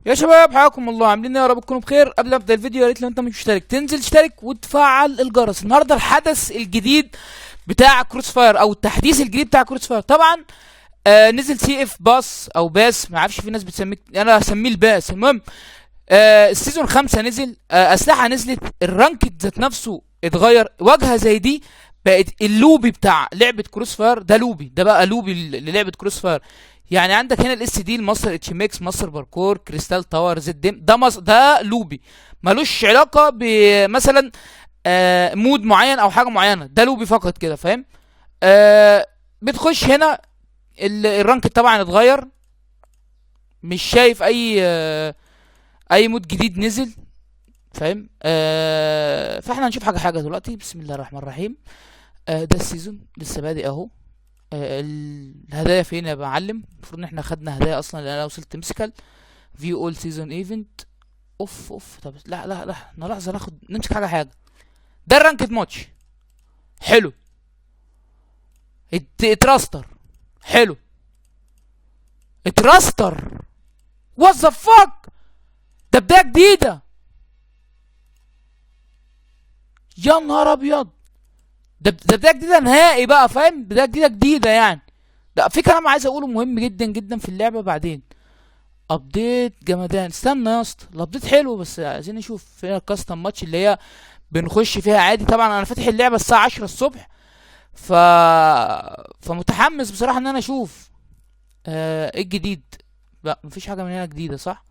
يا شباب حياكم الله، عاملين ايه؟ يا رب تكونوا بخير. قبل ما ابدا الفيديو يا ريت لو انت مش مشترك تنزل تشترك وتفعل الجرس. النهارده الحدث الجديد بتاع كروس فاير او التحديث الجديد بتاع كروس فاير. طبعا نزل CF pass او pass، ما اعرفش، في ناس بتسميه، انا هسميه ال pass. المهم ال season 5 نزل، اسلحة نزلت، ال ranked ذات نفسه اتغير، واجهه زي دي بقت اللوبي بتاع لعبه كروس فاير. ده لوبي، ده بقى لوبي للعبة كروس فاير. يعني عندك هنا ال SD، الماستر HMX، ماستر باركور، كريستال تاور، زد ديم، ده لوبي ملوش علاقة بمثلا mode معين او حاجة معينه، ده لوبي فقط كده، فاهم؟ بتخش هنا ال rank طبعا اتغير، مش شايف اي mode جديد نزل، فاهم؟ فاحنا هنشوف حاجة حاجة دلوقتي. بسم الله الرحمن الرحيم. ده ال season لسه بادئ اهو. الهدايا فين يا معلم؟ المفروض ان احنا خدنا هدايا اصلا لان انا وصلت mythical. view all season event. اوف اوف. طب لا لا لا، انا لحظة ناخد نمسك حاجة حاجة. ده ال ranked match حلو، اتراستر حلو، اتراستر. what the fuck، ده بداية جديدة. يا نهار ابيض، ده بداية جديدة نهائي بقى، فاهم؟ بداية جديدة جديدة يعني. ده في كلام عايز اقوله مهم جدا جدا في اللعبة بعدين. update جمدان. استنى يا اسطى، ال update حلو بس عايزين نشوف فين ال custom match اللي هي بنخش فيها عادي. طبعا انا فاتح اللعبة الساعة 10 الصبح، فمتحمس بصراحة ان انا اشوف ايه الجديد. لا مفيش حاجة من هنا جديدة، صح؟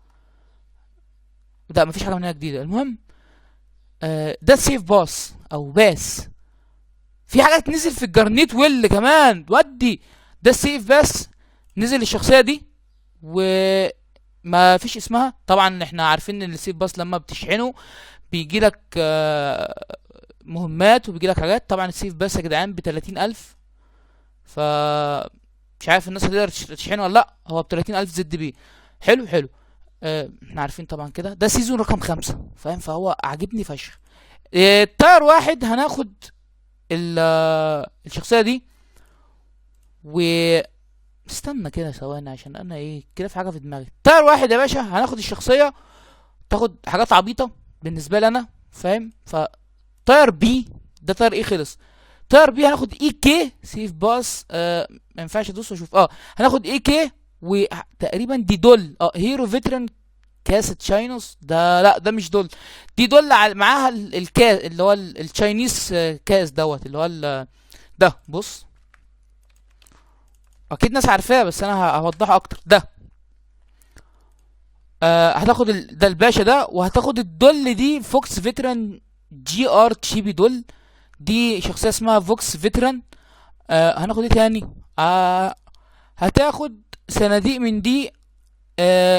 لا مفيش حاجة من هنا جديدة. المهم ده CF pass او pass، في حاجات نزل في الجرنيت ويل كمان. ودي ده ال CF pass، نزل الشخصية دي وما فيش اسمها. طبعا احنا عارفين ان ال CF pass لما بتشحنه بيجي لك مهمات وبيجي لك حاجات. طبعا ال CF pass يا جدعان ب30,000، ف مش عارف الناس هتقدر تشحنه ولا لا. هو ب30,000 ZP. حلو حلو. احنا عارفين طبعا كده ده season رقم 5، فاهم؟ فهو عاجبني فشخ. tier 1 هناخد الشخصية دي. و استنى كده ثواني عشان انا ايه كده في حاجة في دماغي. tier 1 يا باشا هناخد الشخصية، تاخد حاجات عبيطة بالنسبة لي انا، فاهم؟ ف tier B ده tier A خلص. tier B هناخد AK CF pass، ما ينفعش ادوس واشوف. هناخد AK وتقريبا دي doll، hero veteran كاس Chinese. ده لا ده مش doll، دي doll معاها الكاس اللي هو ال Chinese، كاس دوت اللي هو ده. بص اكيد ناس عارفاه بس انا هوضحه اكتر. ده هتاخد ده الباشا ده، وهتاخد ال doll دي فوكس veteran GR تشيبي doll، دي شخصية اسمها فوكس veteran. هناخد ايه تاني؟ هتاخد صناديق من دي،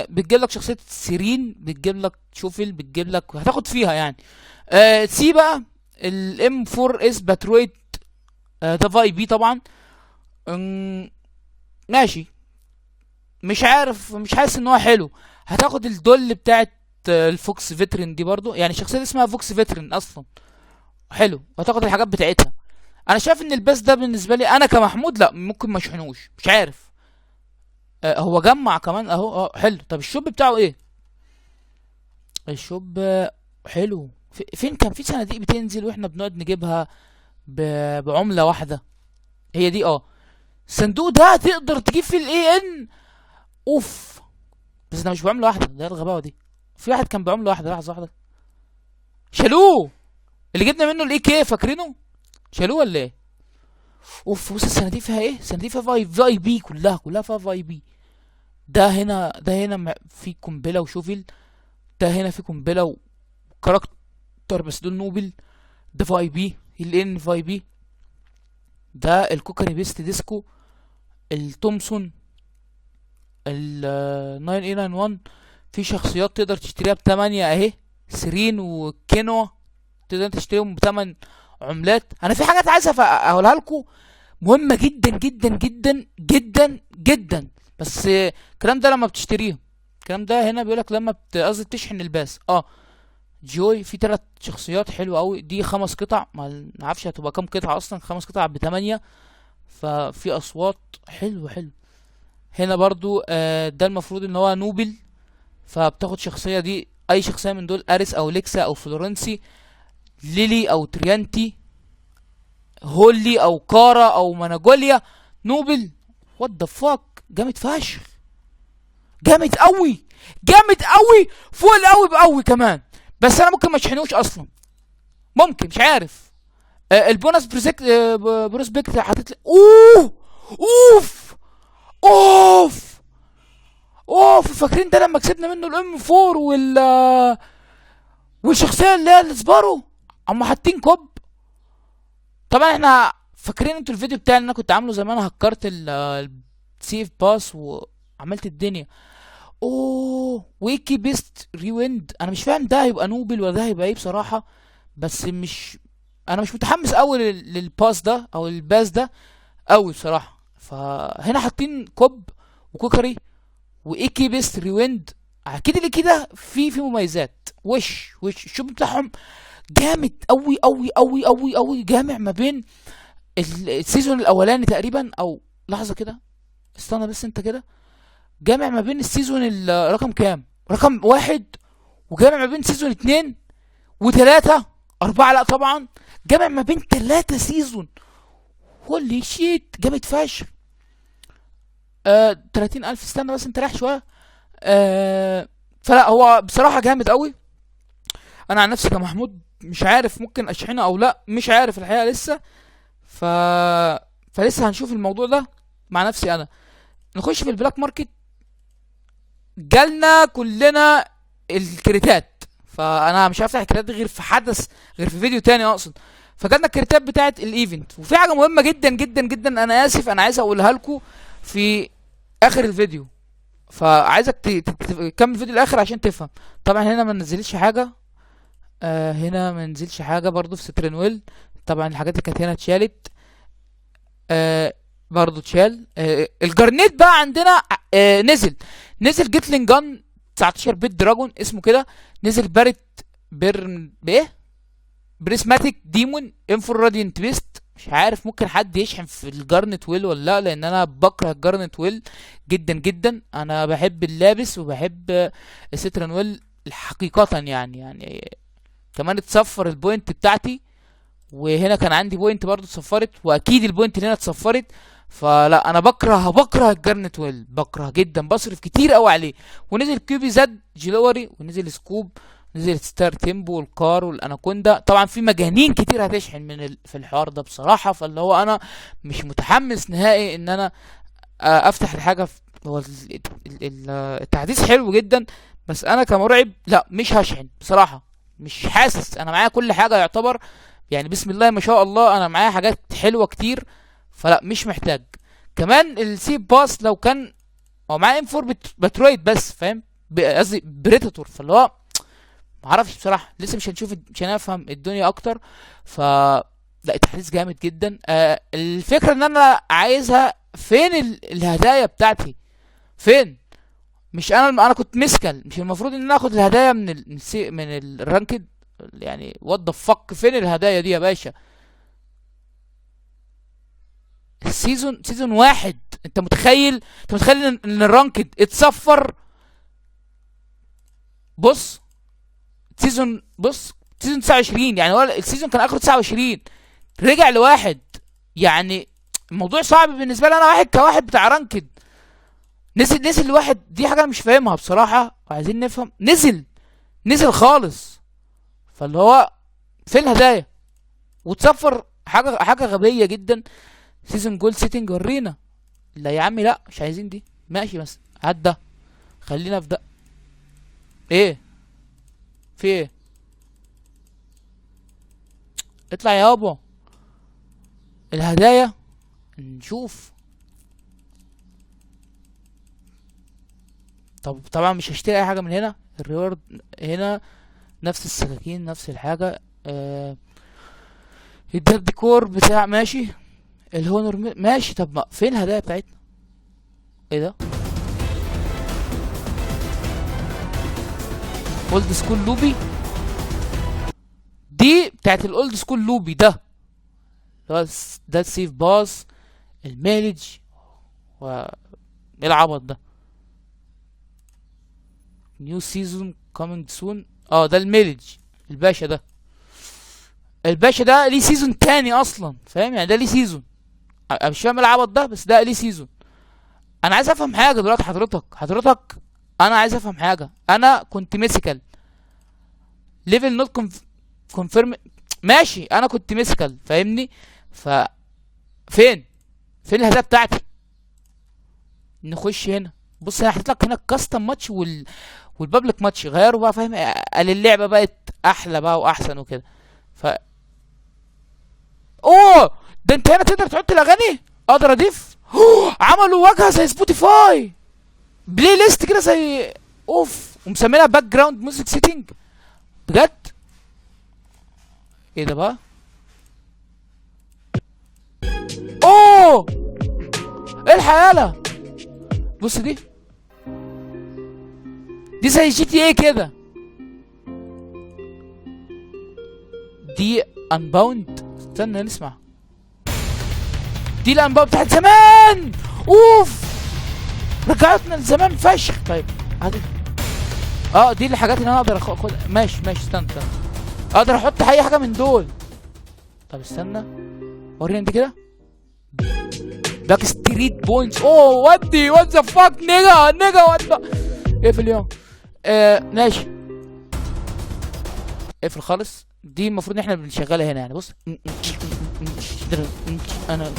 بتجيب لك شخصية سيرين، بتجيب لك شوفل، بتجيب لك، هتاخد فيها يعني. C بقى ال M 4 S باترويد، ده VIP طبعا. ماشي، مش عارف، مش حاسس ان هو حلو. هتاخد ال doll بتاعت الفوكس veteran دي برضو، يعني الشخصية دي اسمها فوكس veteran اصلا، حلو. وهتاخد الحاجات بتاعتها. انا شايف ان ال pass ده بالنسبة لي انا كمحمود لا ممكن ما اشحنوش، مش عارف. هو جمع كمان اهو، حلو. طب ال shop بتاعه ايه؟ ال shop، حلو. فين كان في صناديق بتنزل واحنا بنقعد نجيبها بعملة واحدة؟ هي دي. الصندوق ده تقدر تجيب فيه ال AN. اوف، بس ده مش بعملة واحدة، ده الغباوة دي. في واحد كان بعملة واحدة، لحظة واحدة، شالوه اللي جبنا منه ال AK، فاكرينه؟ شالوه ولا ايه؟ اوف، بص الصناديق فيها ايه؟ الصناديق فيها VIP، كلها فيها VIP. ده هنا، ده هنا في قنبلة وشوفل، ده هنا في قنبلة و character بس دول noble. ده في اي بي، ال ان في اي بي، ده الكوكري بيست ديسكو، التومسون، ال 9 اي 9 1. في شخصيات تقدر تشتريها ب8 اهي، سيرين وكينوا تقدر تشتريهم بتمن عملات. انا في حاجات عايز اقولها لكم مهمة جدا جدا جدا جدا جدا، بس الكلام ده لما بتشتريهم، الكلام ده هنا بيقولك لما قصدي تشحن ال pass. جوي في 3 شخصيات حلوة قوي، دي 5 قطع، ما نعرفش هتبقى كام قطعة اصلا، 5 قطع ب8. ففي اصوات حلو حلو. هنا برضو، ده المفروض ان هو noble، فبتاخد شخصية دي، اي شخصية من دول، اريس او ليكسا او فلورنسي، ليلي او تريانتي، هولي او كارا او مناجوليا، نوبل. what the fuck، جامد فشخ، جامد قوي، جامد قوي، فوق القوي بقوي كمان. بس انا ممكن ما اشحنوش اصلا، ممكن، مش عارف. ال bonus prospect، prospect حاطط لي. اوه اوف اوف اوف، فاكرين ده لما كسبنا منه ال M4 والشخصية اللي هي السبارو، اما حاطين كوب. طبعا احنا فاكرين انتوا الفيديو بتاعي اللي انا كنت عامله زمان، هكرت ال season pass وعملت الدنيا. اوه ويكي بيست ريويند، انا مش فاهم ده هيبقى نوبل ولا ده هيبقى ايه بصراحة، بس مش انا مش متحمس قوي لل pass ده او ال pass ده قوي بصراحة. فهنا حاطين كوب وكوكري وايكي بيست ريويند، اكيد اللي كده في مميزات. وش ال shop بتاعهم جامد قوي قوي قوي قوي قوي، جامع ما بين ال season الاولاني تقريبا، او لحظة كده استنى بس انت كده، جامع ما بين ال season رقم كام، رقم 1، وجامع ما بين season 2 و3 4، لا طبعا جامع ما بين 3 season. holy shit جامد فشخ. 30,000، استنى بس انت رايح شوية. فلا هو بصراحة جامد قوي. انا عن نفسي كمحمود مش عارف ممكن اشحنه او لا، مش عارف الحقيقة لسه، فلسه هنشوف الموضوع ده مع نفسي انا. نخش في ال black market، جالنا كلنا الكريتات، فانا مش هفتح الكريتات غير في حدث، غير في فيديو تاني اقصد. فجالنا الكريتات بتاعت ال event، وفي حاجة مهمة جدا جدا جدا، انا اسف انا عايز اقولها لكم في اخر الفيديو، فعايزك تكمل الفيديو للاخر عشان تفهم. طبعا هنا ما نزلش حاجة، هنا ما نزلش حاجة برضو في Citrine Well. طبعا الحاجات اللي كانت هنا اتشالت، برضو اتشال. ال garnet بقى عندنا، نزل Gatling gun 19 bit dragon اسمه كده، نزل بارت بيرن بايه prismatic demon M4 radiant beast. مش عارف ممكن حد يشحن في ال garnet well ولا لا، لان انا بكره ال garnet well جدا جدا. انا بحب ال lapis وبحب ال citrine well حقيقة، يعني كمان اتصفر ال point بتاعتي، وهنا كان عندي point برضو اتصفرت، واكيد ال point اللي هنا اتصفرت. فلا انا بكره ال garnet well، بكره جدا، بصرف كتير قوي عليه. ونزل كيوبي زد jewelry، ونزل scope، نزل ستار تيمبو والكار والاناكوندا. طبعا في مجانين كتير هتشحن من في الحوار ده بصراحة، فاللي هو انا مش متحمس نهائي ان انا افتح الحاجة هو التحديث حلو جدا، بس انا كمرعب لا مش هشحن بصراحة، مش حاسس. انا معايا كل حاجة يعتبر، بسم الله ما شاء الله انا معايا حاجات حلوة كتير، فلا مش محتاج. كمان ال season pass لو كان هو معايا M4 باترويد بس، فاهم؟ قصدي Predator، فاللي هو معرفش بصراحة، لسه مش هنشوف، مش هنفهم الدنيا اكتر. ف لا التحديث جامد جدا. الفكرة ان انا عايزها فين الهدايا بتاعتي فين؟ مش انا كنت مسكل، مش المفروض ان انا اخد الهدايا من من ال ranked؟ what the fuck، فين الهدايا دي يا باشا؟ ال season 1، انت متخيل ان ال ranked اتصفر؟ بص season، بص season 29، يعني هو ال season كان اخره 29، رجع لواحد. الموضوع صعب بالنسبة لي انا، واحد كواحد بتاع ranked نزل لواحد، دي حاجة انا مش فاهمها بصراحة، وعايزين نفهم. نزل خالص، فاللي هو فين الهدايا؟ وتصفر حاجة غبية جدا. season goal setting ورينا. لا يا عمي لا مش عايزين دي، ماشي بس هات ده، خلينا في ده. ايه في ايه؟ اطلع يا يابا. الهدايا نشوف. طب طبعا مش هشتري اي حاجة من هنا. ال reward هنا نفس السكاكين نفس الحاجة. الدير ديكور بتاع ماشي، ال honor ماشي. طب ما فين الهدايا بتاعتنا؟ ايه ده؟ old school lobby، دي بتاعت ال old school lobby. ده ده ال season pass، ال mileage، و ايه العبط ده؟ new season coming soon. ده الميلج الباشا ده، الباشا ده ليه season تاني اصلا، فاهم يعني؟ ده ليه season، انا مش فاهم العبط ده، بس ده ليه season. انا عايز افهم حاجة دلوقتي حضرتك انا عايز افهم حاجة. انا كنت mythical level not confirm، ماشي، انا كنت mythical فاهمني؟ ف فين الهدايا بتاعتي؟ نخش هنا، بص انا حاطط لك هنا ال custom match وال public match، غيروا بقى فاهم؟ قال اللعبة بقت احلى بقى واحسن وكده. ف اوه ده انت هنا تقدر تحط الاغاني، اقدر اضيف. أوه، عملوا واجهه زي Spotify، playlist كده زي اوف، ومسمينها background music setting. بجد ايه ده بقى؟ اوه ايه الحياله؟ بص دي زي GTA كده. دي Unbound، استنى نسمع. دي ال Unbound بتاعت زمان. اوف رجعتنا لزمان فشخ. طيب هذه دي الحاجات اللي انا اقدر اخد. ماشي استنى اقدر احط اي حاجة من دول. طب استنى وريني دي كده. Backstreet Boys. اوه ودي what the fuck nigga nigga what. اقفل يوم. ماشي اقفل خالص. دي المفروض ان احنا بنشغلها هنا يعني. بص انا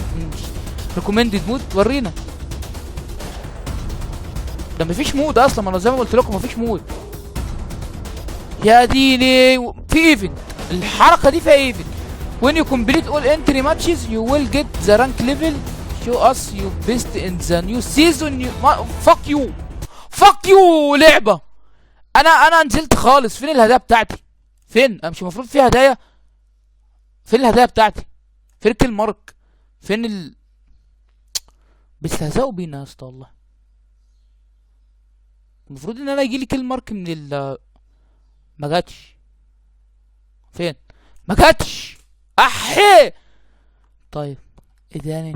recommended mode، ورينا ده مفيش mode اصلا. ما انا زي ما قلت لكم مفيش mode. يا ديني في event، الحركة دي فيها event. When you complete all entry matches you will get the rank level. Show us your best in the new season. Fuck you fuck you لعبة. انا نزلت خالص. فين الهدايا بتاعتي؟ فين؟ انا مش المفروض في هدايا؟ فين الهدايا بتاعتي؟ فين ال kill mark؟ فين بيستهزئوا بينا يا اسطى والله. المفروض ان انا يجيلي kill mark من ما جاتش. فين؟ ما جاتش. احي. طيب ايه تاني؟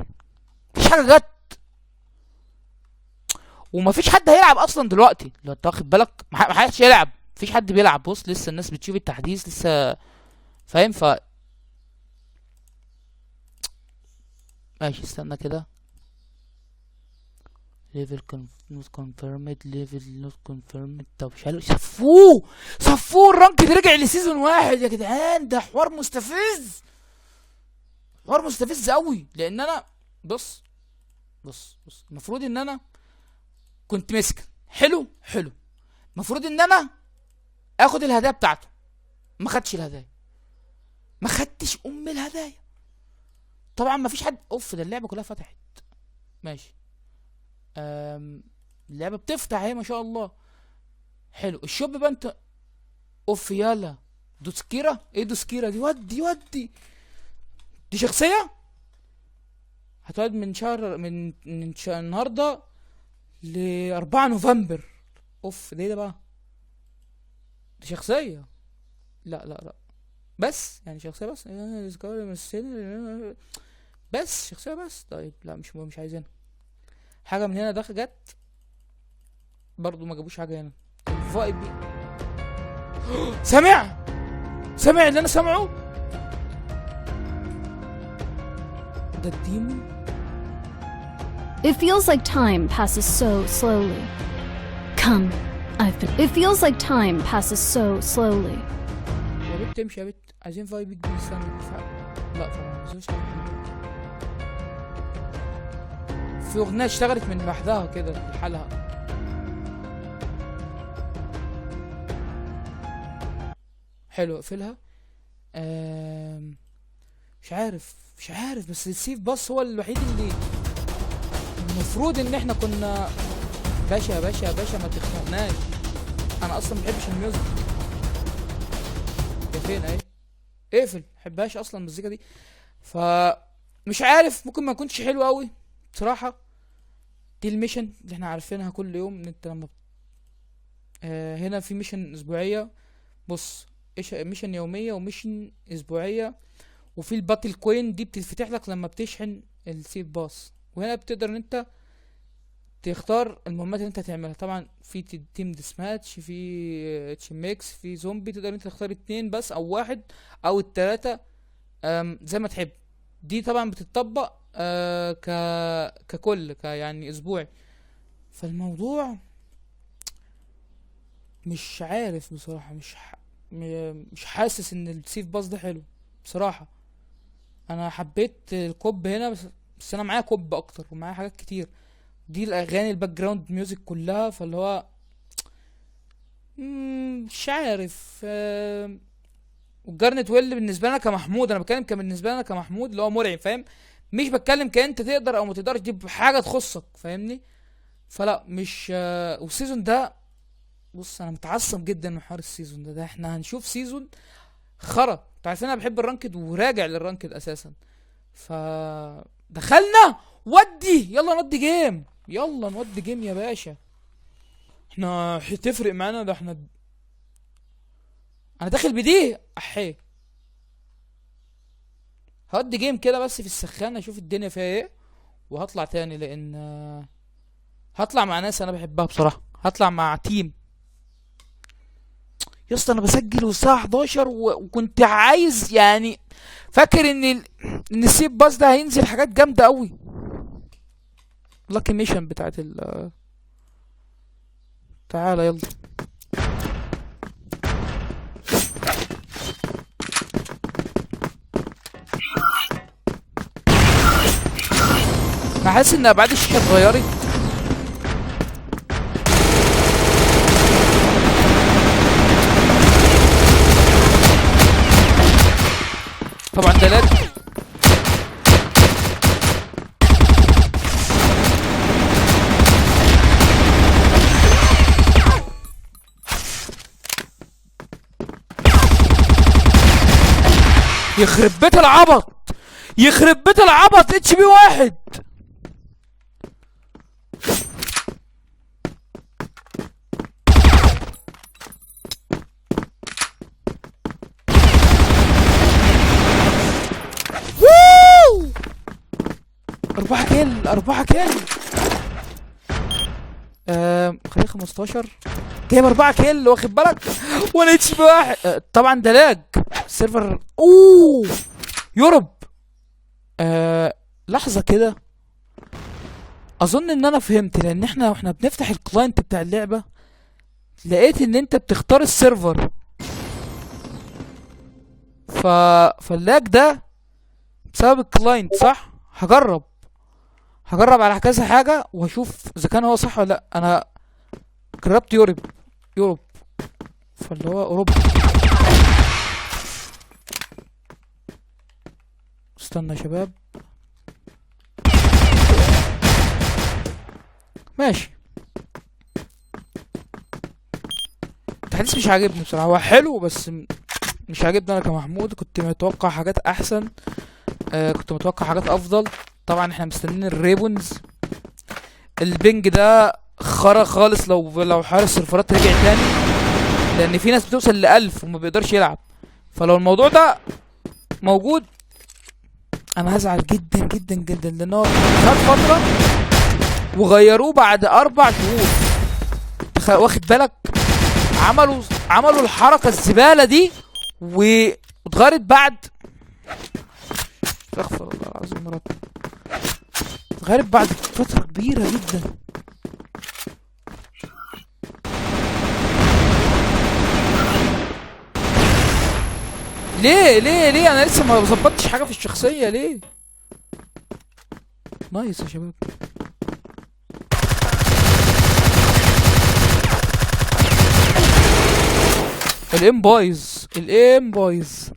مفيش حاجة جت، ومفيش حد هيلعب اصلا دلوقتي لو انت واخد بالك. ما حدش يلعب، مفيش حد بيلعب. بص لسه الناس بتشوف التحديث لسه، فاهم؟ ف ماشي استنى كده. level not confirmed، level not confirmed. طب شالوا، صفوه ال rank ده رجع ل season 1 يا جدعان. ده حوار مستفز، حوار مستفز قوي. لان انا بص بص بص المفروض ان انا كنت mythical حلو حلو، المفروض ان انا اخد الهدايا بتاعته، ما خدتش الهدايا، ما خدتش ام الهدايا. طبعا ما فيش حد. اوف ده اللعبة كلها فتحت. ماشي اللعبة بتفتح اهي ما شاء الله. حلو ال shop بقى انت. اوف يلا دوسكيرا. ايه دوسكيرا دي؟ ودي ودي دي شخصية هتقعد من شهر من النهارده ل 4 نوفمبر. اوف ده ايه ده بقى؟ دي شخصية؟ لا لا لا بس يعني شخصية بس، بس شخصية بس. طيب لا مش عايزينها. حاجة من هنا دخل جت برضو، ما جابوش حاجة هنا. VIP سامع سامع اللي انا سامعه ده ال demo. It feels like time passes so slowly. Come, I've been. It feels like time passes so slowly. يا بنت امشي يا بنت، عايزين VIP جديد. استنى لا طبعا ما نزلش. في اغنية اشتغلت من لوحدها كده لحالها. حلو اقفلها. مش عارف مش عارف، بس ال season pass هو الوحيد اللي المفروض ان احنا كنا. باشا باشا باشا ما تخنقناش، انا اصلا ما بحبش ال music. يا فين اهي، اقفل. ما بحبهاش اصلا المزيكا دي. ف مش عارف ممكن ما يكونش حلو قوي بصراحة. دي ال mission اللي احنا عارفينها كل يوم، ان انت لما هنا في mission اسبوعية. بص ايش mission يومية و mission اسبوعية، وفي ال battle coin دي بتتفتح لك لما بتشحن ال season pass. وهنا بتقدر ان انت تختار المهمات اللي انت هتعملها. طبعا في team deathmatch، في HMX، في زومبي، تقدر انت تختار اتنين بس او واحد او التلاتة، زي ما تحب. دي طبعا بتطبق ككل يعني اسبوعي. فالموضوع مش عارف بصراحة، مش حاسس ان ال season pass ده حلو بصراحة. انا حبيت ال co-op هنا بس انا معايا co-op اكتر ومعايا حاجات كتير. دي الاغاني ال background music كلها، فاللي هو مش عارف. وال Garnet Will بالنسبة لنا كمحمود، انا بتكلم كبالنسبه لنا كمحمود اللي هو مرعب، فاهم؟ مش بتكلم كانت تقدر او ما تقدرش، دي حاجة تخصك، فاهمني؟ فلا مش وال season ده بص انا متعصب جدا من حوار ال season ده، ده احنا هنشوف season خرا. انتوا عارفين انا بحب ال ranked وراجع لل ranked اساسا. ف دخلنا ودي، يلا نودي game، يلا نودي game يا باشا. احنا هتفرق معانا ده، احنا انا داخل بدي احي هودي game كده بس في السخانه، اشوف الدنيا فيها ايه وهطلع تاني، لان هطلع مع ناس انا بحبها بصراحة، هطلع مع team. يا اسطى انا بسجل والساعة 11 وكنت عايز يعني فاكر ان ان ال season pass ده هينزل حاجات جامدة قوي. lucky mission بتاعت ال تعالى يلا. انا حاسس ان ابعاد الشاشة اتغيرت. طبعا ده lag. يخرب بيت العبط، يخرب بيت العبط. HP 1. ووو! 4 kill، 4 kill. خليه 15. جايب 4 kill، واخد بالك؟ 1 HP 1. طبعا ده lag server. اوه Europe. لحظة كده، اظن ان انا فهمت، لان احنا واحنا بنفتح ال client بتاع اللعبة لقيت ان انت بتختار ال server، فال lag ده بسبب ال client صح؟ هجرب على كذا حاجة واشوف اذا كان هو صح ولا لا. انا جربت Europe فاللي هو اوروبا. استنى يا شباب، ماشي. التحديث مش عاجبني بصراحة، هو حلو بس مش عاجبني انا كمحمود. كنت متوقع حاجات احسن، كنت متوقع حاجات افضل. طبعا احنا مستنيين ال ribbons. ال ping ده خرا خالص، لو حارس السيرفرات رجع تاني، لان في ناس بتوصل ل1000 وما بيقدرش يلعب. فلو الموضوع ده موجود انا هزعل جدا جدا جدا، لان هو خد فترة وغيروه بعد 4 شهور. واخد بالك؟ عملوا الحركة الزبالة دي واتغيرت بعد، استغفر الله العظيم يا رب، اتغيرت بعد فترة كبيرة جدا. ليه ليه ليه؟ انا لسه ما ظبطتش حاجة في الشخصية، ليه؟ nice يا شباب. ال aim بايظ، ال aim بايظ.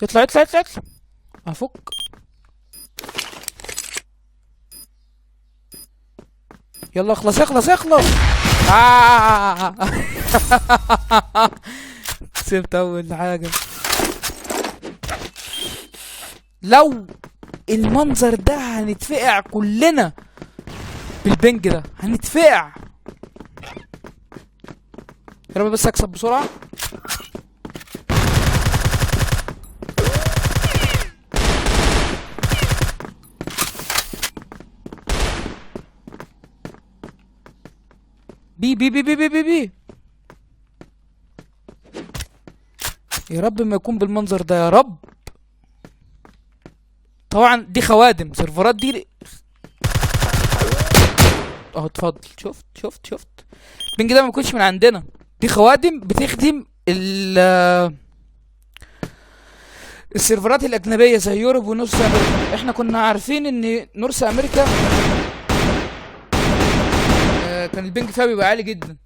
اطلع اطلع اطلع اطلع. افك. يلا اخلص اخلص اخلص. كسبت اول حاجة. لو المنظر ده هنتفقع كلنا بال ping ده، هنتفقع. يا رب بس اكسب بسرعة. B B B B B B B. يا رب ما يكون بالمنظر ده يا رب. طبعا دي خوادم سيرفرات دي اهو. اتفضل. شفت شفت شفت ال ping ده ما بيكونش من عندنا، دي خوادم بتخدم السيرفرات الاجنبية زي Europe و North America. احنا كنا عارفين ان North America كان ال ping فيها بيبقى عالي جدا.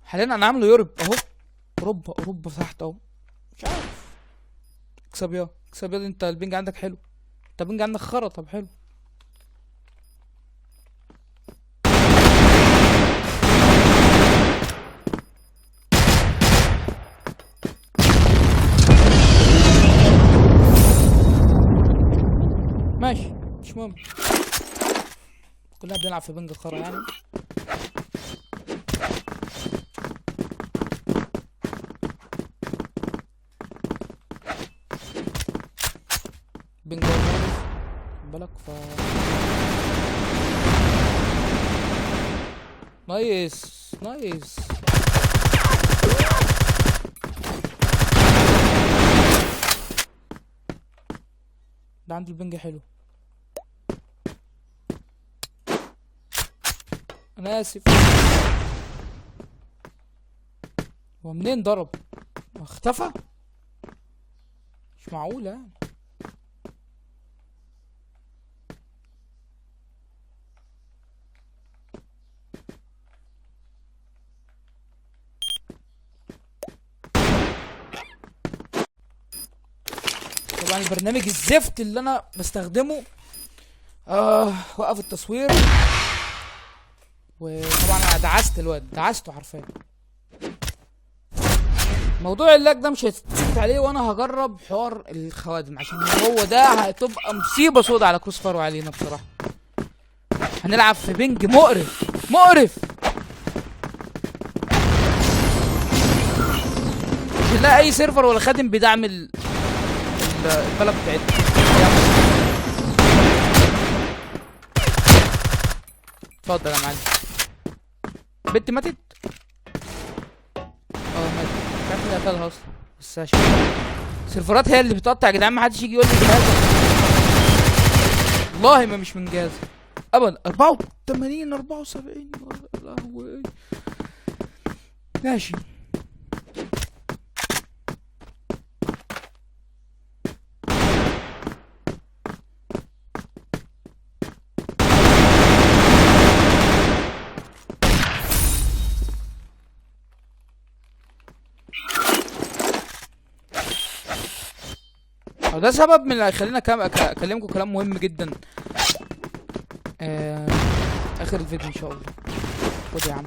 حاليا انا عامله Europe اهو، اوروبا، اوروبا تحت اهو. مش عارف. اكسب يا، اكسب يا، انت ال ping عندك حلو، انت ال ping عندك خرا. طب حلو. ماشي مش مهم، كلنا بنلعب في ping خرا يعني. ping بالك. ف nice nice. ده عنده ال ping حلو. انا اسف. هو منين ضرب؟ اختفى؟ مش معقولة يعني. طبعا البرنامج الزفت اللي انا بستخدمه وقف التصوير، وطبعا انا دعست الواد، دعسته حرفيا. موضوع ال lag ده مش هيتسكت عليه، وانا هجرب حوار الخوادم عشان هو ده هتبقى مصيبة سودا على CrossFire وعلينا بصراحة. هنلعب في ping مقرف مقرف، مش هنلاقي اي server ولا خادم بيدعم البلد بتاعتنا. اتفضل يا معلم. بنت ماتت؟ ماتت. مش عارف مين قتلها اصلا، بس عشان السيرفرات هي اللي بتقطع يا جدعان، ما حدش يجي يقول لي جهازك. والله ما مش من جهازي ابدا. 84 74 يا لهوي. ماشي ده سبب من اللي هيخلينا اكلمكم كلام مهم جدا اخر الفيديو ان شاء الله. خد يا عم.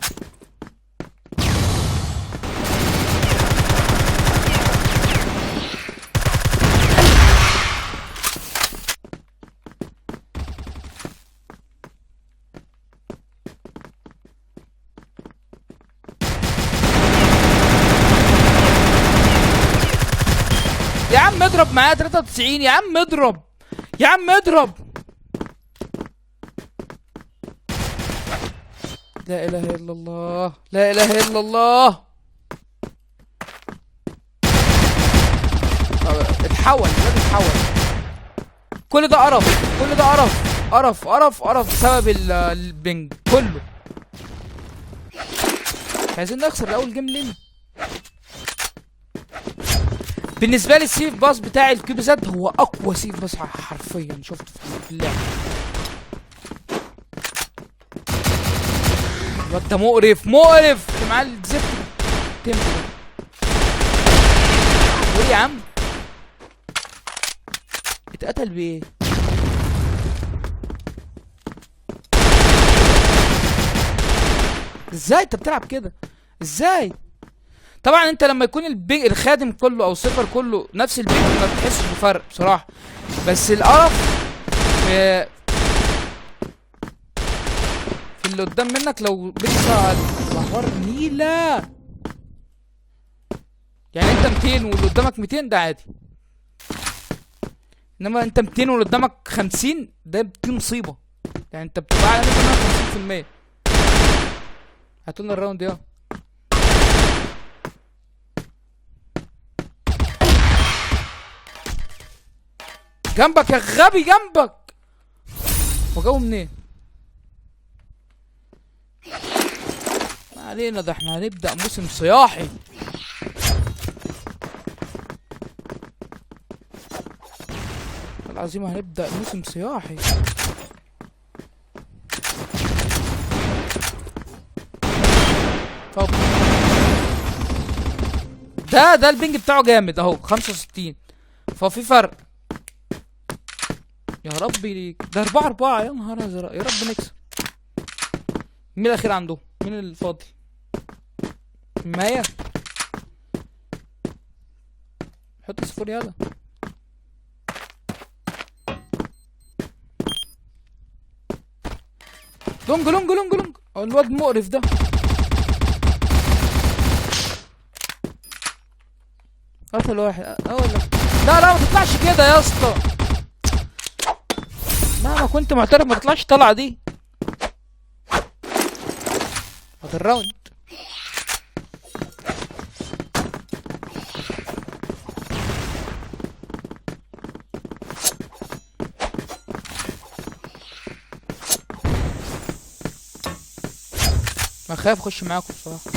يا عم اضرب معايا 93 يا عم، اضرب يا عم اضرب. لا اله الا الله، لا اله الا الله. اتحول الواد، اتحول. كل ده قرف، كل ده قرف قرف قرف قرف بسبب ال ping كله. مش عايزين نخسر الاول game ليه؟ بالنسبة لي ال safe pass بتاع ال QBZ هو اقوى safe pass حرفيا شفته في اللعبة. الواد ده مقرف مقرف اللي معاه الزفت تمشي ده. وايه يا عم؟ اتقتل بايه؟ ازاي انت بتلعب كده؟ ازاي؟ طبعا انت لما يكون الخادم كله او ال server كله نفس ال ping ما بتحسش بفرق بصراحة، بس القرف في اللي قدام منك لو بيطلع الحوار نيله. يعني انت 200 واللي قدامك 200 ده عادي، انما انت 200 واللي قدامك 50 ده دي مصيبة. يعني انت بتبقى اعلى منه 50%. هاتولنا ال round يا جنبك يا غبي، جنبك. هو جابه منين؟ ما علينا، ده احنا هنبدأ موسم صياحي. العظيم هنبدأ موسم صياحي. طب ده ال ping بتاعه جامد اهو 65، ففي فرق. يا ربي ليك، ده 4-4. يا نهار ازرق، يا رب نكسب. مين الاخير عنده؟ مين الفاضل؟ مايا حط صفر. يلا long long long long. الواد مقرف ده. قتل واحد. اقول لك لا لا ما تطلعش كده يا اسطى، مهما كنت معترف ما تطلعش طلعه دي. هات ال round. ما خايف اخش معاكم بصراحة.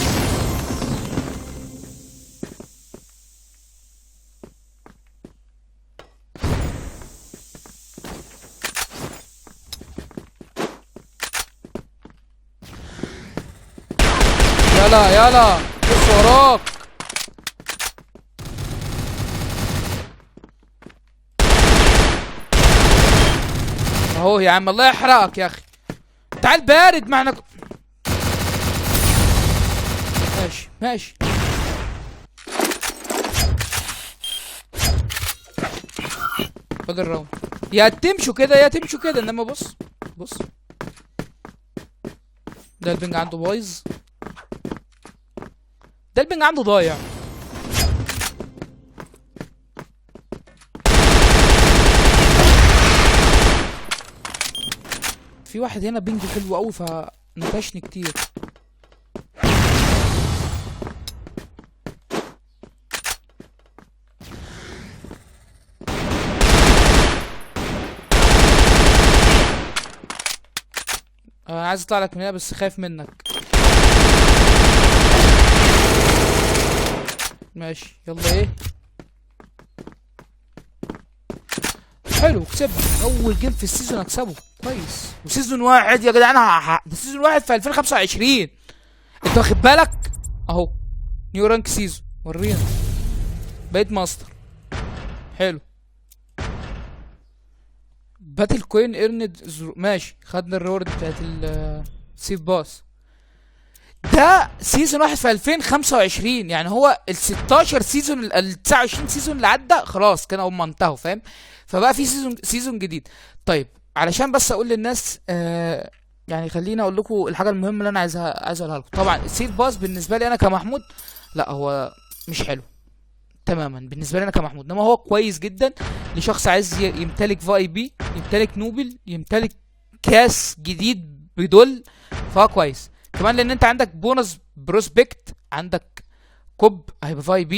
يلا يلا بص وراك. اهو يا عم، الله يحرقك يا اخي. تعال بارد معنا. ماشي ماشي. خد ال round. يا تمشوا كده يا تمشوا كده، انما بص بص ده ال ping عنده بايظ، ده ال ping عنده ضايع. في واحد هنا ping حلو قوي فنكشني كتير. انا عايز اطلع لك من هنا بس خايف منك. ماشي يلا. ايه حلو، كسبت اول game في ال season اكسبه كويس. و season واحد يا جدعان، ده season واحد في 2025، انت واخد بالك؟ اهو new rank season، ورينا بقيت ماستر. حلو. battle coin earned ماشي، خدنا ال reward بتاعت ال safe pass. ده season واحد في 2025، يعني هو ال 16 season ال 29 season اللي عدى خلاص كانوا هم انتهوا، فاهم؟ فبقى في season جديد. طيب علشان بس اقول للناس يعني خليني اقول لكم الحاجة المهمة اللي انا عايز اقولها لكم. طبعا ال safe pass بالنسبة لي انا كمحمود لا هو مش حلو تماما بالنسبة لي انا كمحمود، انما هو كويس جدا لشخص عايز يمتلك VIP، يمتلك noble، يمتلك كاس جديد بدول، فهو كويس. كمان لان انت عندك bonus prospect، عندك كوب هيبقى VIP،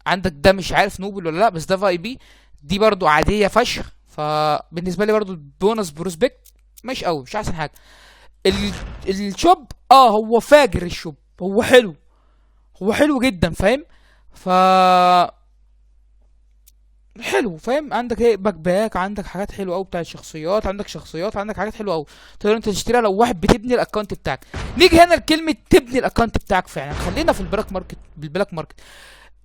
عندك ده مش عارف noble ولا لا بس ده VIP، دي برضو عادية فشخ. فبالنسبه لي برضو ال bonus prospect مش قوي، مش احسن حاجة. ال shop هو فاجر، ال shop هو حلو، هو حلو جدا فاهم؟ ف حلو فاهم. عندك ايه backpack، عندك حاجات حلوة قوي بتاعت شخصيات، عندك شخصيات، عندك حاجات حلوة قوي تقدر انت تشتريها لو واحد بتبني ال account بتاعك. نيجي هنا لكلمة تبني ال account بتاعك فعلا. خلينا في ال black market. بال black market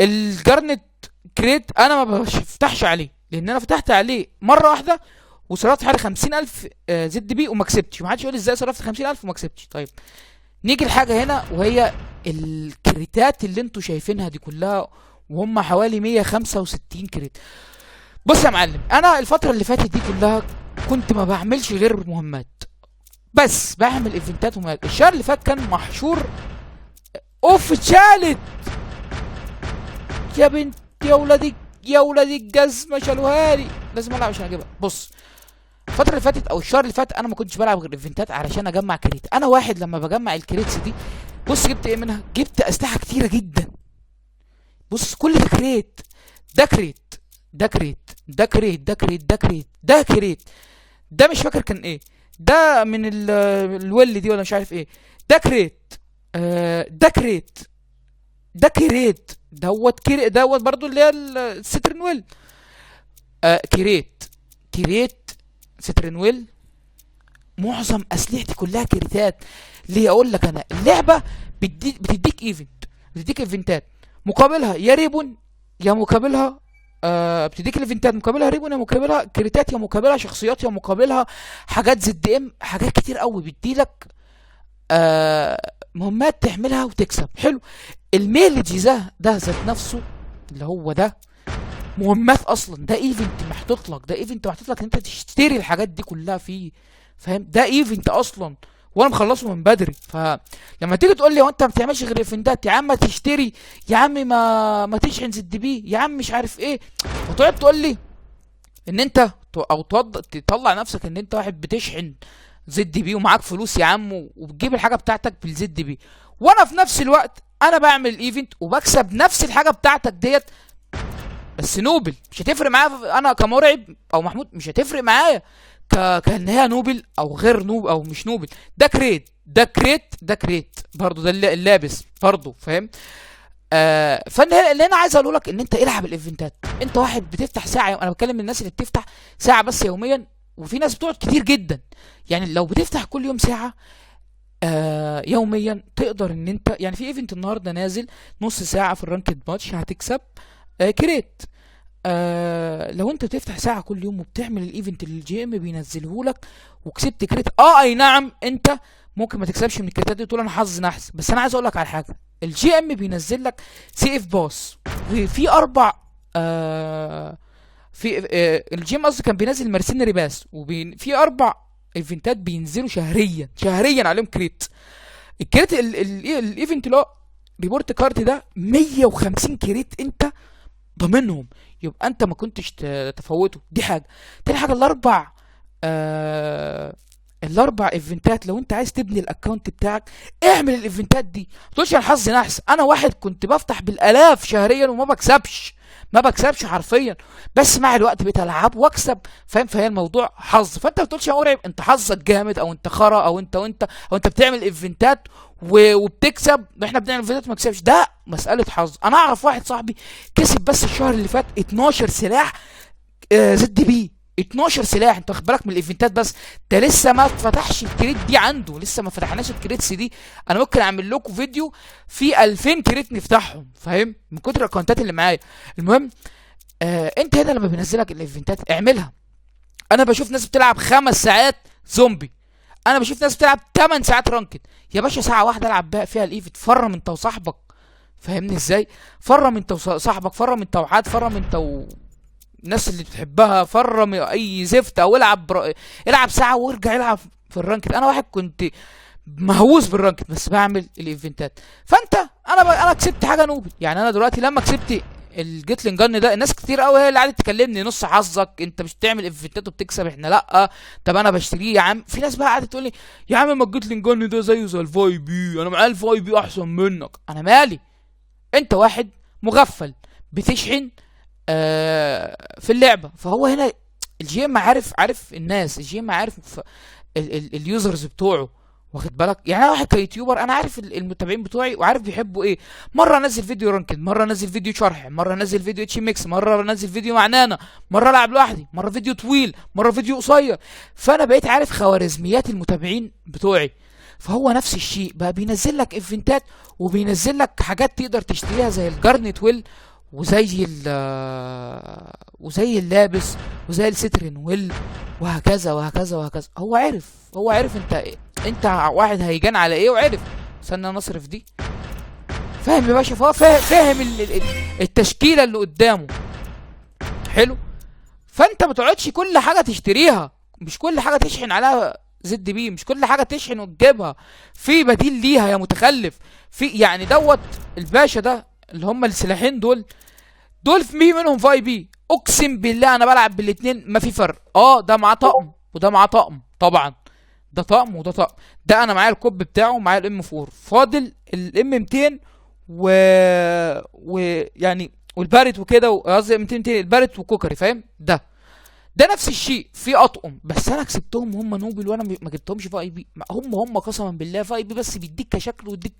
ال garnet crate انا ما بفتحش عليه، لان انا فتحت عليه مرة واحدة وصرفت حوالي 50000 ZP وما كسبتش. ما حدش يقول لي ازاي صرفت 50000 وما كسبتش. طيب نيجي لحاجة هنا، وهي ال crate ات اللي انتوا شايفينها دي كلها، وهم حوالي 165 crate. بص يا معلم، انا الفترة اللي فاتت دي كلها كنت ما بعملش غير مهمات بس، بعمل event ات ومهمات. الشهر اللي فات كان محشور اوف، اتشالت يا بنت يا ولادي يا ولادي الجزمة، شالوها لي، لازم العب عشان اجيبها. بص الفترة اللي فاتت او الشهر اللي فات انا ما كنتش بلعب غير event ات علشان اجمع crate. انا واحد لما بجمع ال crates دي، بص جبت ايه منها؟ جبت اسلحة كتيرة جدا. بص كل ده crate، ده crate، ده crate، ده crate، ده crate، ده crate، ده crate، ده مش فاكر كان ايه، ده من ال well دي ولا مش عارف ايه، ده crate، ده crate، ده crate، دوت crate، دوت برضو اللي هي ال Citrine Well، crate، crate، Citrine Well. معظم اسلحتي كلها crate ات. ليه؟ اقول لك، انا اللعبة بتديك event، بتديك event ات مقابلها يا ribbon يا مقابلها، بتديك ال event ات مقابلها ribbon يا مقابلها crate ات يا مقابلها شخصيات يا مقابلها حاجات ZM، حاجات كتير قوي بتديلك مهمات تعملها وتكسب. حلو. ال mileage ده ذات نفسه اللي هو ده مهمات اصلا، ده event محطوط لك، ده event محطوط لك ان انت تشتري الحاجات دي كلها فيه، فاهم؟ ده event اصلا وانا مخلصة من بدري. فلما تيجي تقول لي هو انت ما بتعملش غير event ات، يا عم ما تشتري، يا عم ما تشحن ZP، يا عم مش عارف ايه، وتقعد تقول لي ان انت او تطلع نفسك ان انت واحد بتشحن ZP ومعاك فلوس يا عم وبتجيب الحاجة بتاعتك بال ZP، وانا في نفس الوقت انا بعمل event وبكسب نفس الحاجة بتاعتك ديت بس noble. مش هتفرق معايا انا كمرعب او محمود، مش هتفرق معايا كان هي noble او غير noble او مش noble. ده crate، ده crate، ده crate برضه، ده اللابس برضه، فاهم؟ فانا اللي انا عايز اقوله لك ان انت العب ال event ات. انت واحد بتفتح ساعة، انا بتكلم الناس اللي بتفتح ساعة بس يوميا، وفي ناس بتقعد كتير جدا. يعني لو بتفتح كل يوم ساعة يوميا تقدر ان انت، يعني في event النهارده نازل نص ساعة في ال ranked match هتكسب crate. لو انت بتفتح ساعة كل يوم وبتعمل ال event اللي ال GM بينزله لك وكسبت crate، اي نعم انت ممكن ما تكسبش من ال crate ات دي وتقول انا حظ نحس، بس انا عايز اقول لك على حاجة. ال GM بينزل لك CF pass، وفي اربع في ال GM قصدي كان بينزل mercenary pass، وفي اربع event ات بينزلوا شهريا، شهريا عليهم crate. ال crate ال event اللي هو report card ده 150 crate انت ضامنهم، يبقى انت ما كنتش تفوته. دي حاجة. تاني حاجة، الاربع event ات لو انت عايز تبني ال account بتاعك اعمل ال event ات دي. ما تقولش انا حظي نحس. انا واحد كنت بفتح بالالاف شهريا وما بكسبش، ما بكسبش حرفيا، بس مع الوقت بقيت العب واكسب، فاهم؟ فهي الموضوع حظ. فانت ما تقولش يا مرعب انت حظك جامد او انت خرا او انت وانت او انت بتعمل event ات وبتكسب، احنا بنعمل event ات ما بنكسبش. ده مسالة حظ. انا اعرف واحد صاحبي كسب بس الشهر اللي فات 12 سلاح ZP، 12 سلاح. انت واخد بالك من ال event ات بس، ده لسه ما فتحش ال crate دي عنده، لسه ما فتحناش ال crates دي. انا ممكن اعمل لكم فيديو في 2000 crate نفتحهم، فاهم؟ من كتر ال account ات اللي معايا. المهم انت هنا لما بينزلك ال event ات اعملها. انا بشوف ناس بتلعب 5 ساعات زومبي، انا بشوف ناس بتلعب 8 ساعات ranked. يا باشا ساعة واحدة العب بقى فيها ال event، farm انت وصاحبك، فاهمني ازاي؟ farm انت وصاحبك، farm انت وحد، farm انت و الناس اللي بتحبها، farm اي زفت، او العب ساعة وارجع العب في ال ranked. انا واحد كنت مهووس بال ranked بس بعمل ال event ات. فانت انا كسبت حاجة noble. يعني انا دلوقتي لما كسبت ال Gatling gun ده، الناس كتير قوي هي اللي قعدت تكلمني نص حظك، انت مش بتعمل event ات وبتكسب، احنا لا. طب انا بشتريه يا عم. في ناس بقى قعدت تقول لي يا عم ما ال Gatling gun ده زيه زي ال VIP، انا معايا ال VIP احسن منك. انا مالي؟ انت واحد مغفل بتشحن في اللعبة. فهو هنا ال GM عارف الناس، ال GM عارف ال users بتوعه، واخد بالك؟ يعني انا واحد ك YouTuber انا عارف المتابعين بتوعي وعارف بيحبوا ايه. مرة انزل فيديو ranked، مرة انزل فيديو شرح، مرة انزل فيديو HMX، مرة انزل فيديو مع نانا، مرة العب لوحدي، مرة فيديو طويل، مرة فيديو قصير. فانا بقيت عارف خوارزميات المتابعين بتوعي. فهو نفس الشيء بقى بينزل لك event ات وبينزل لك حاجات تقدر تشتريها زي ال Garnet Well وزي اللابس وزي ال Citrine Well وهكذا وهكذا وهكذا. هو عرف انت واحد هيجان على ايه وعرف. استنى انا اصرف دي. فاهم يا باشا؟ فهو فاهم التشكيلة اللي قدامه. حلو. فانت ما تقعدش كل حاجة تشتريها، مش كل حاجة تشحن عليها ZP، مش كل حاجة تشحن وتجيبها، في بديل ليها يا متخلف. في يعني دوت الباشا ده اللي هم السلاحين دول، دول في منهم VIP. اقسم بالله انا بلعب بالاتنين ما في فرق. ده معاه طقم وده معاه طقم، طبعا ده طقم وده طقم. ده انا معايا ال COP بتاعه، معايا ال M 4، فاضل ال M 200 و يعني وال Barrett وكده، قصدي 200 200 ال Barrett و Kukri، فاهم؟ ده نفس الشيء في اطقم، بس انا كسبتهم وهم noble وانا ما جبتهمش VIP. هم قسما بالله VIP، بس بيديك كشكل ويديك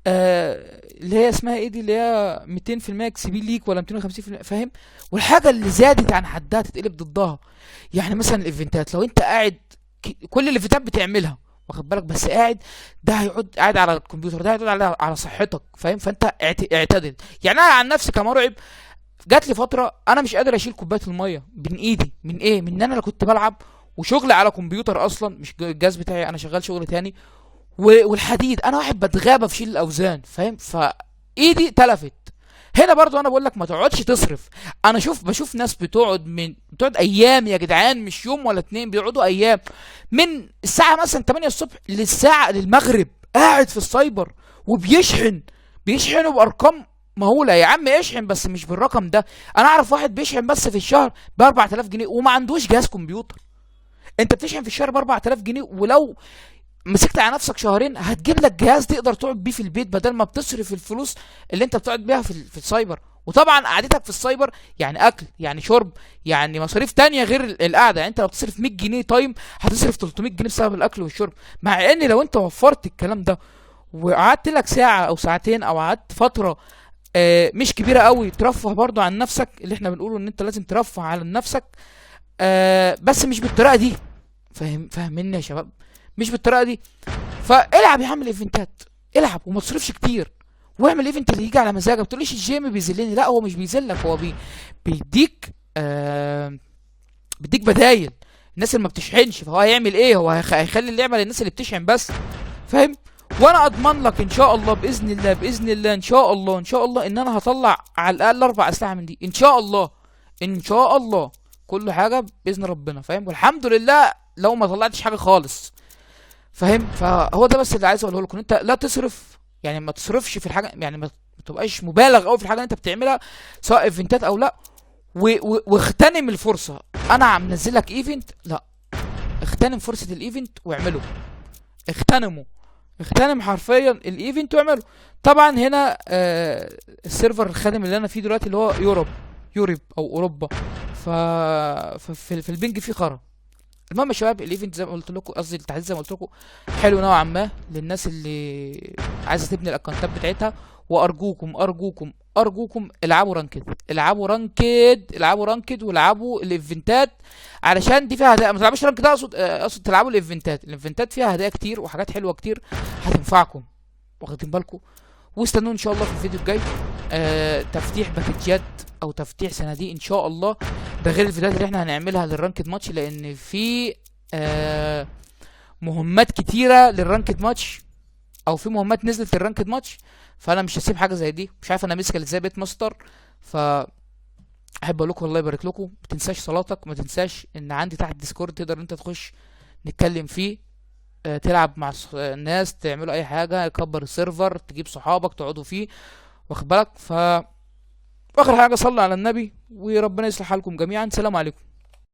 اللي هي اسمها ايه دي، اللي هي 200% XP ليك ولا 250%، فاهم؟ والحاجة اللي زادت عن حدها تتقلب ضدها. يعني مثلا ال event ات لو انت قاعد كل ال event ات بتعملها، واخد بالك، بس قاعد ده هيقعد قاعد على الكمبيوتر، ده هيقعد على صحتك، فاهم؟ فانت اعتدل. يعني انا عن نفسي كمرعب جات لي فترة انا مش قادر اشيل كوباية المية من ايدي، من ايه؟ من ان انا كنت بلعب وشغل على كمبيوتر اصلا، مش الجهاز بتاعي، انا شغال شغل تاني، والحديد انا واحد بتغابى في شيل الاوزان، فاهم؟ فايدي تلفت. هنا برضو انا بقول لك ما تقعدش تصرف. انا بشوف ناس بتقعد ايام يا جدعان، مش يوم ولا اتنين، بيقعدوا ايام من الساعة مثلا 8 الصبح للساعة للمغرب قاعد في السايبر وبيشحن، بيشحنوا بارقام مهولة. يا عم اشحن بس مش بالرقم ده. انا اعرف واحد بيشحن بس في الشهر ب 4000 جنيه وما عندوش جهاز كمبيوتر. انت بتشحن في الشهر ب 4000 جنيه، ولو مسكت على نفسك شهرين هتجيب لك جهاز تقدر تقعد بيه في البيت، بدل ما بتصرف الفلوس اللي انت بتقعد بيها في السايبر. وطبعا قعدتك في السايبر يعني اكل، يعني شرب، يعني مصاريف تانية غير القعدة. يعني انت لو بتصرف 100 جنيه time هتصرف 300 جنيه بسبب الاكل والشرب. مع ان لو انت وفرت الكلام ده وقعدت لك ساعة او ساعتين او قعدت فترة مش كبيرة قوي، ترفه برضو عن نفسك، اللي احنا بنقوله ان انت لازم ترفه على نفسك، بس مش بالطريقة دي. فاهميني يا شباب؟ مش بالطريقة دي. فالعب يا عم ال event ات، العب وما تصرفش كتير، واعمل event اللي يجي على مزاجك. ما تقوليش ال GM بيذلني، لا هو مش بيذلك، هو بيديك بيديك بدايل. الناس اللي ما بتشحنش فهو هيعمل ايه؟ هو هيخلي اللعبة للناس اللي بتشحن بس، فاهم؟ وانا اضمن لك ان شاء الله باذن الله، باذن الله ان شاء الله، ان شاء الله ان انا هطلع على الاقل 4 اسلحة من دي ان شاء الله، ان شاء الله، كل حاجة باذن ربنا، فاهم؟ والحمد لله لو ما طلعتش حاجة خالص، فاهم؟ فهو ده بس اللي عايز اقوله لكم، انت لا تصرف، يعني ما تصرفش في الحاجة، يعني ما تبقاش مبالغ قوي في الحاجة اللي انت بتعملها سواء event ات او لا، واغتنم الفرصة. انا عم منزل لك event، لا اغتنم فرصة ال event واعمله، اغتنمه، اغتنم حرفيا ال event واعمله. طبعا هنا ال server الخادم اللي انا فيه دلوقتي اللي هو Europe او اوروبا، في ال ping فيه خرا. المهم يا شباب ال event زي ما قلت لكم، قصدي التحديث زي ما قلت لكم حلو نوعا ما للناس اللي عايزه تبني ال account ات بتاعتها. وارجوكم ارجوكم ارجوكم العبوا ranked، العبوا ranked، العبوا ranked، والعبوا ال event ات علشان دي فيها هدايا. ما تلعبوش ranked، اقصد تلعبوا ال event ات. ال event ات فيها هدايا كتير وحاجات حلوة كتير هتنفعكم، واخدين بالكم؟ واستنوني ان شاء الله في الفيديو الجاي، تفتيح package ات او تفتيح صناديق ان شاء الله، ده غير الفيديوهات اللي احنا هنعملها لل ranked match، لان في مهمات كتيرة لل ranked match، او في مهمات نزلت لل ranked match، فانا مش هسيب حاجة زي دي. مش عارف انا ماسك ازاي بيت ماستر. ف احب اقول لكم الله يبارك لكم، ما تنساش صلاتك، ما تنساش ان عندي تحت ديسكورد تقدر انت تخش نتكلم فيه، تلعب مع الناس، تعملوا اي حاجة، تكبر ال server، تجيب صحابك تقعدوا فيه، واخد بالك؟ ف اخر حاجة صلوا على النبي، وربنا يصلح حالكم جميعا. سلام عليكم.